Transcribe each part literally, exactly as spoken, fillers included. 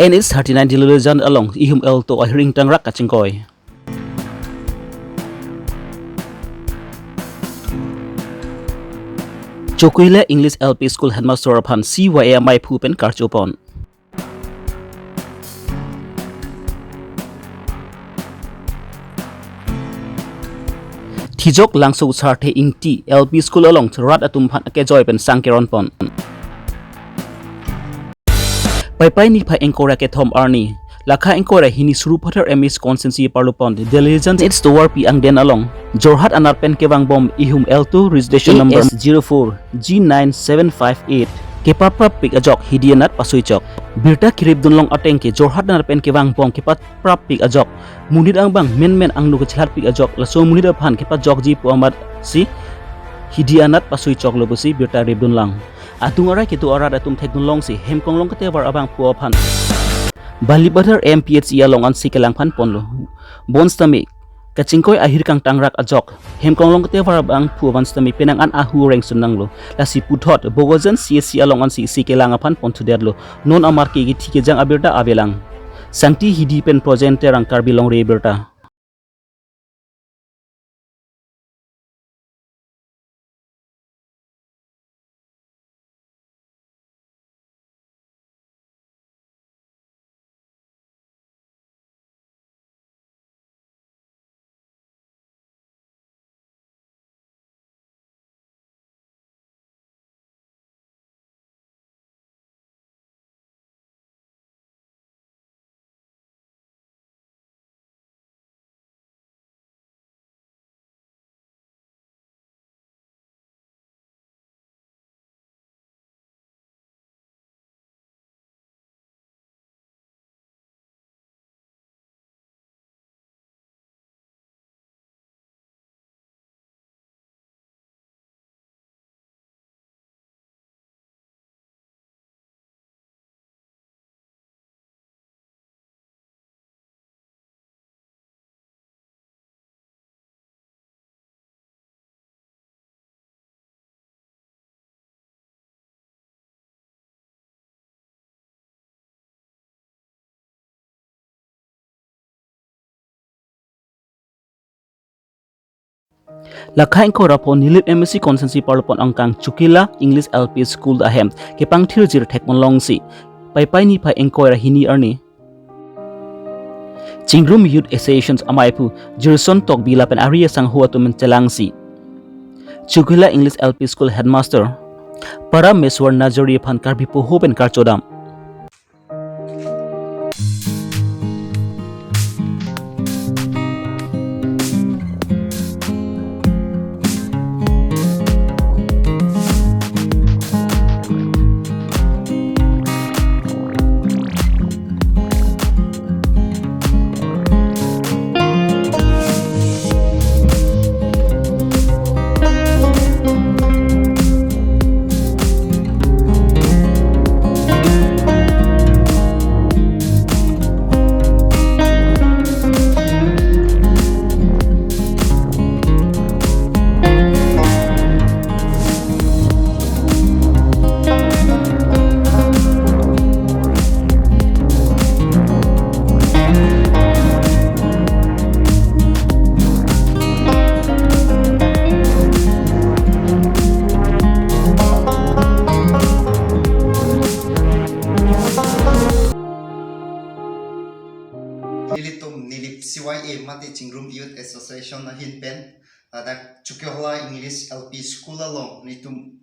N H thirty-nine Deliligence along ihum Alto ahir ingtangrak kachingkoi. Chokihola English L P School Headmaster aphan C Y A amaiphu pen karchopon. Thijok Langso Sarthe Ingti L P School along rat atum aphan akejoi pen sang keronpon. Paipai niphai ingkoi ra kethom arni, lakha ingkoi ra hini Sarupathar M A C constituency parlupon Deliligence its towarpi angden along Jorhat anat pen kevangbom ihum Alto registration number A S zero four G nine seven five eight kepaprap pik ajok hidi anat pasui chok. Birta kirip dunlong ateng ke Jorhat anat pen kevangbom kepaprap pik ajok monit angbong menmen angno kechilhat pik ajok laso monit aphan kepajokji pu amatsi hidi anat pasui choklo pusi birta rip dunlang. Atung arai kedo arat atum thekdunlongsi hem konglong ketevar abangphu aphan Balipathar M P H C along ansi kelang phan ponlo. Bonsitame kachingkoi ahir kangtangrak ajok hem konglong ketevar abangphu bonsitame penang an ahu rengsun nanglo. Lasi puthot Bokajan C H C along ansi si kelang aphan ponthudetlo. Non amar ke kithi kejang abirta avelang. Sangti hidi pen Projen Terang, Karbi Longri Abirta. Lakha ingkoi ra pho Nilip M A C constituency parlupon angkang Chokihola English L P School ahem kepangthirjir thekponlongsi Paipai niphai ingkoi ra hini arni Chingrum Youth Association amaiphu Jirson Tokbi lapen ari asangho atum chelangsi Chokihola English L P School Headmaster Parameswar Najori aphan Karbi poho pen karchodam. Nelitum Nilip C Y A mate Chingrum Youth Association ahin pen ladak Chokihola English L P School along nelitum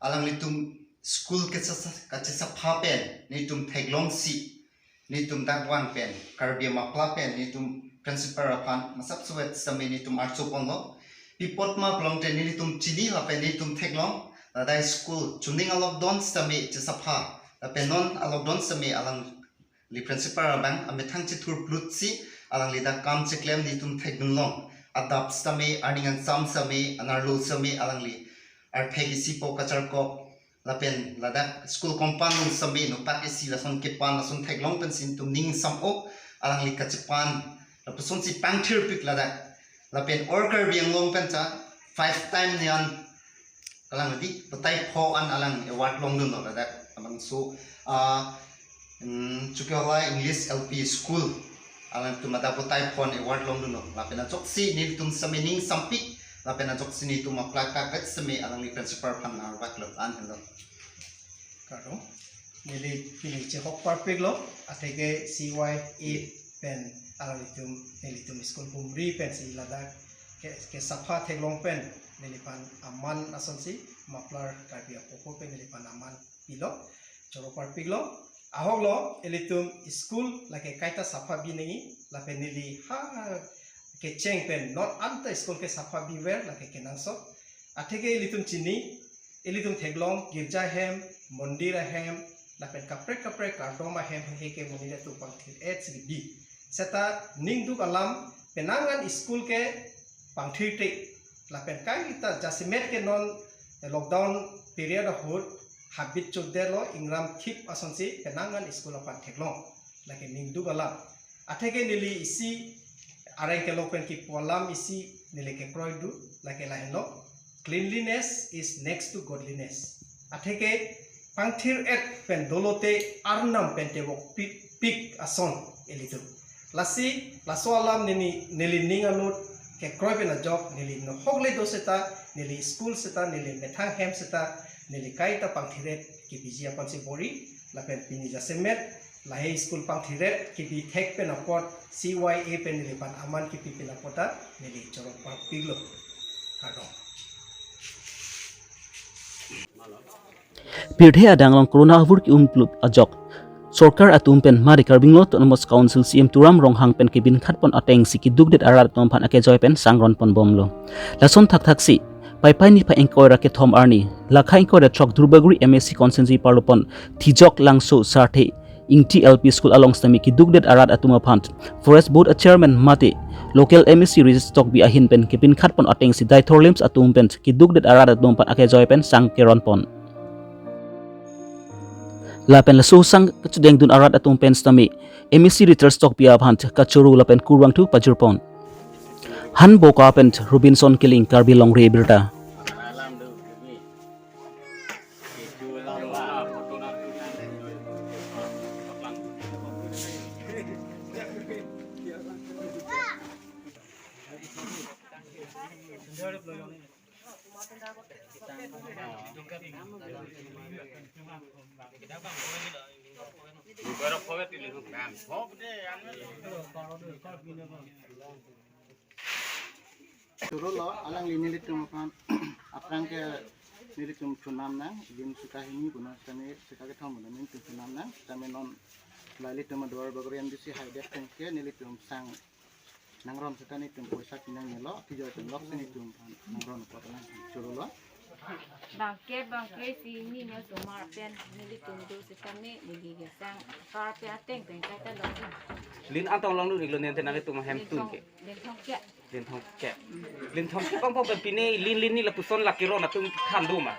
alanglitum school kachesa- kachesapha pen nelitum theklongsi nelitum dak vang pen Karbi Mapla pen nelitum principal aphan masap suet sitame nelitum archoponlo. Pi apot ma pulote nelitum chini lapen nelitum theklong ladak school chuning a-lockdown sitame chesapha lapen non a-lockdown sitame alangli principal abang amethang chethurplutsi alangli dak kam cheklem nelitum thekdunlong. Adap sitame, arni kangsam sitame, anerlo sitame alangli arphek isipo kacharkok lapen ladak school compound along sitame nopak isi lason kepan lason theklong pensi nelitum ning sam-ok. Alangli kachepan lapusonsi pangthirpik ladak. Lapen All Karbi Anglong pen ta five time ne an alang di petai pho an alang award longdunlo ladak. Abangso, ah, Hmm, Chokihola English L P School alangtum adap atai pon award longdunlo. Lapen ajoksi nelitum semining sampik, lapen ajoksi nelitum apply kavek semi alangli principal aphan arvaklo, an helo. Kardom. Neli pini chehok parpiklo, atheke C Y A pen alanglitum, nelitum school pumri pensi ladak ke, kesapha theklong pen neliphan aman asonsi muffler Karbi apoho pen neliphan aman pilo, choro parpiklo. Ahoklo, ilitum school lake kaita sapha bi nangji, lapen neli ha kecheng pen non anta school kesapha biver lake kenangsot. Atheke ilitum chini, ilitum theklong girja ahem, mondir ahem, lapen kaprek kaprek kardom ahem heike monit atum pangthir-et si bi. Seta ningduk alam penang an school ke pangthirte, lapen kaita jasemet ke non lockdown period ahut habit chodetlo, ingram thip asonsi penang an school aphan theklong, lake ningduk alam. Atheke neli isi areng kelok pen kipu alam isi neli kekroi do, lake lahenlo, "Cleanliness is next to godliness." Atheke pangthir-et pen dolote arnam pen tevok pik, pik ason ilitum. Lasi, laso alam neli, neli ning anut kekroi pen ajok, neli nohok le do seta, neli school seta, neli methang hem seta, neli kaita pangthir-et kepiji aphansi bor-i, lapen pini jasemet, lahei school pangthir-et kebi thek pen apot, C Y A pen neliphan aman kepi pen apot ta, neli choro parpiklo. Kardom. Pirthe adang along corona avur ke-um plup ajok, sorkar atum pen mate Karbi Anglong Autonomous Council C E M Tuliram Ronghang pen kebinkhat pon atengsi kedukdet arat atum aphan akejoi pen sangron ponbomlo. Lason thakthaksi, Paipai niphai ingkoi ra kethom arni, lakha ingkoi ra throk Duarbagori M A C constituency parlo pon Thijok Langso Sarthe Ingti L P School along sitame kedukdet arat atum aphan Forest Board a Chairman mate local M A C Rajesh Tokbi ahin pen kebinkhat pon atengsi Daithor LAMPS atum pen kedukdet arat atum aphan akejoi pen sang keron pon. Lapen laso sang kachedengdun arat atum pen sitame M A C Rajesh Tokbi aphan kachoro lapen kurvangthu pajir pon. Hanboka pen Robinson Killing, Karbi Longri Abirta. Chorolo, alangli nelitum aphan aphrang ke nelitum thunam nang, lim sika hini puno sitame sika kethom puno nelitum thunam nang, sitame non la ilitum Duarbagori M D C haidet pen ke nelitum sang nangron seta nelitum poisa pinang nelo, tijoi pen lok si nelitum aphan nangron apot lang chorolo. Bangke bangke si ni nelitum mar pen nelitum do sitame neli gesang kar pe ateng pen kaita long. Lin antong longdun-iklo nente nanglitum ahem tun ke. Lin thomkep. Lin thomkep. Lin thomkep bang pong pen pine lin lin ni lapuson la keron atum than do ma?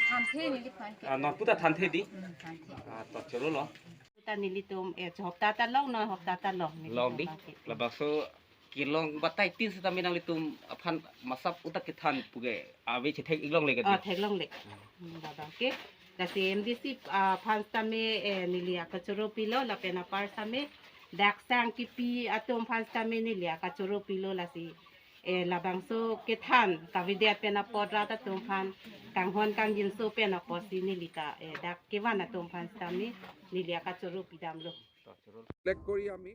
Thanthe neliphan ke. Ah, non puta thanthe di? Hmm, thanthe. Ah, to chorolo. Puta nelitum, eh, hopta ta long, non hopta ta long, nelitum. Long di? Bangke. Labangso kelong batai tin sitame nanglitum aphan masap utak kethan puke ave chethek-ik longle ke di? Oh, theklongle. Hmm, bangke. Lasi M D C, ah, aphan sitame, eh, neli akachoro pilo, lapen apar sitame dak sang kipi atum aphan sitame neli akachoro pilo, lasi, eh, labangso kethan kavedet pen apot rat atum aphan kanghon kangjinso pen apotsi neli ta, eh, dak kevan atum aphan sitame neli akachoro pidamlo. Select কৰি আমি